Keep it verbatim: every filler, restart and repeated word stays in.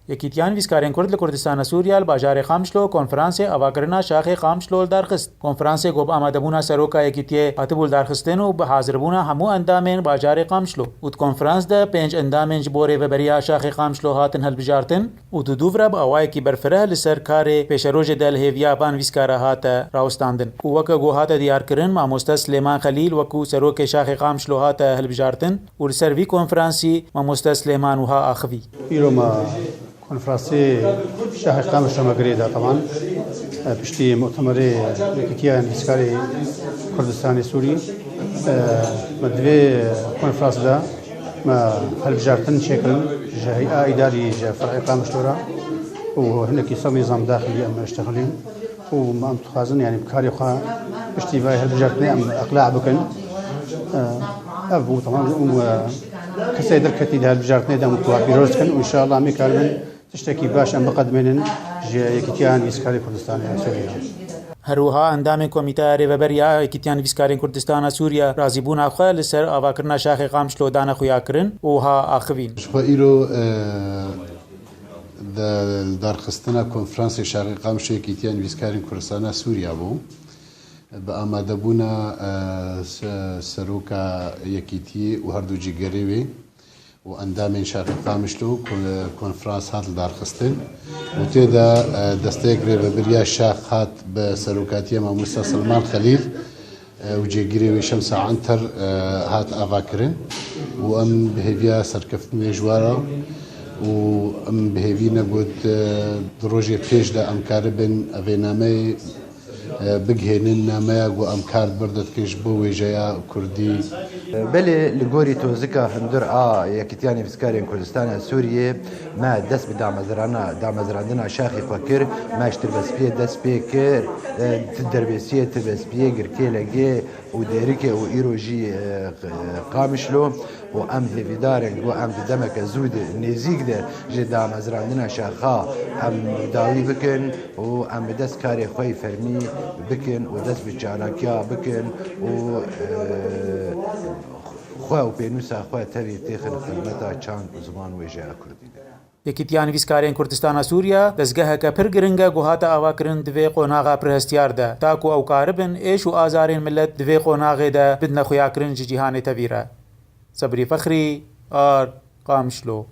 Yekîtiya Nivîskarên Kurd li Kurdistana Sûriye li bajarê Qamişlo konferansê avakirina şaxê Qamişlo li dar xist. Konferansê ku bi amadebûna seroka Yekîtiyê hatibû li dar xistin û bi hazirbûna hemû endamên bajarê Qamişlo û di konferans de pênc endamên ji bo rêveberiya şaxê Qamişlo hatin hilbijartin û di dûv re bi awayekî berfireh li ser karê pêşerojê de li hêviya van nivîskara hate rawestandin û weke ku hate diyarkirin, mamoste Silêman Xelîl wekû serokê şaxê Qamişlo hate hilbijartin û li ser vî konferansî mamoste Silêman wiha axivî. Îro me konferansê şaxê Qamişlo me girê da, teban, e, piştî mutemerê Yekîtiya Nivîskarê Kurdistanê Sûrî, e, me divê konferans de me hilbijartin çêkirin ji hey'a îdarî ji fer'ê Qamişlo re û hinekî ser nîzam daxilî em eştexilîn û me em dixwazin, yanî bi karê xwe piştî vay hilbijartinê em iqla bikin. E, ev bû, teman, û, e, kesê derketî di hilbijartinê de em ku pîroz dikin û înşallah em ê karibin tiştekî baş em biqedimênin ji Yekîtiya Nivîskarê Kurdistanê ya Sûriye. Her wiha endamên Komîteya Rêveber ya Yekîtiya Nivîskarên Kurdistana Sûriye razîbûna xwe li ser avakirina şaxê Qamişlo dane xuyakirin û wiha axivîn. Ji xwe îro, e, de, li darxistina konferansê şaxê Qamişlo Yekîtiya Nivîskarên Kurdistana Sûriye bû. Bi amadebûna, e, se-, seroka Yekîtiyê û her du cîgerê wê û endamên şaxê Qamişlo kon-, konferans hat lidarxistin û tê de, e, desteyek rêvebiriya şax hat bi serokatiya mamosta Silman Xelîl, e, û cêgirê wê Şemsa Anter, e, hat avakirin û em bi hêviya serkeftinê ji we re û em bi hêvî ne got, e, di rojê pêş de em karibin evê nameyê e, bigihênin nameya ku em kar bi vir de dikin ji bo wêjeya kurdî. Belê, li gorî tozika hundir a Yekîtiya Nivîskarên Kurdistana Sûriyê me dest bi damezrana, damezrandina şaxê xwe kir, me ji Tirbespiyê dest pê kir, e, Derbêsiyê, Tirbespiyê, Girkêlegê û Dêrikê û îro jî, e, Qamişlo. û em hêvîdar in ku em di demeke zû de, nêzîk de ji damezrandina şaxa em dawî bikin û em bi dest karê xwe yê fermî bikin û dest bi çalakiya bikin û, e, xwe û pênûsa xwe tevî têxin xizmeta çand û ziman wêjeya kurdî de. Yekîtiya Nivîskarên Kurdistana Sûriye dezgeheke pir giring e ku hate avakirin di vê qonaxa pir hestiyar de, ta ku ew karibin êş û azarên milet di vê qonaxê de bidine xuyakirin ji cîhanê tevî re. Sebrî Fexrî, Ard, Qamişlo.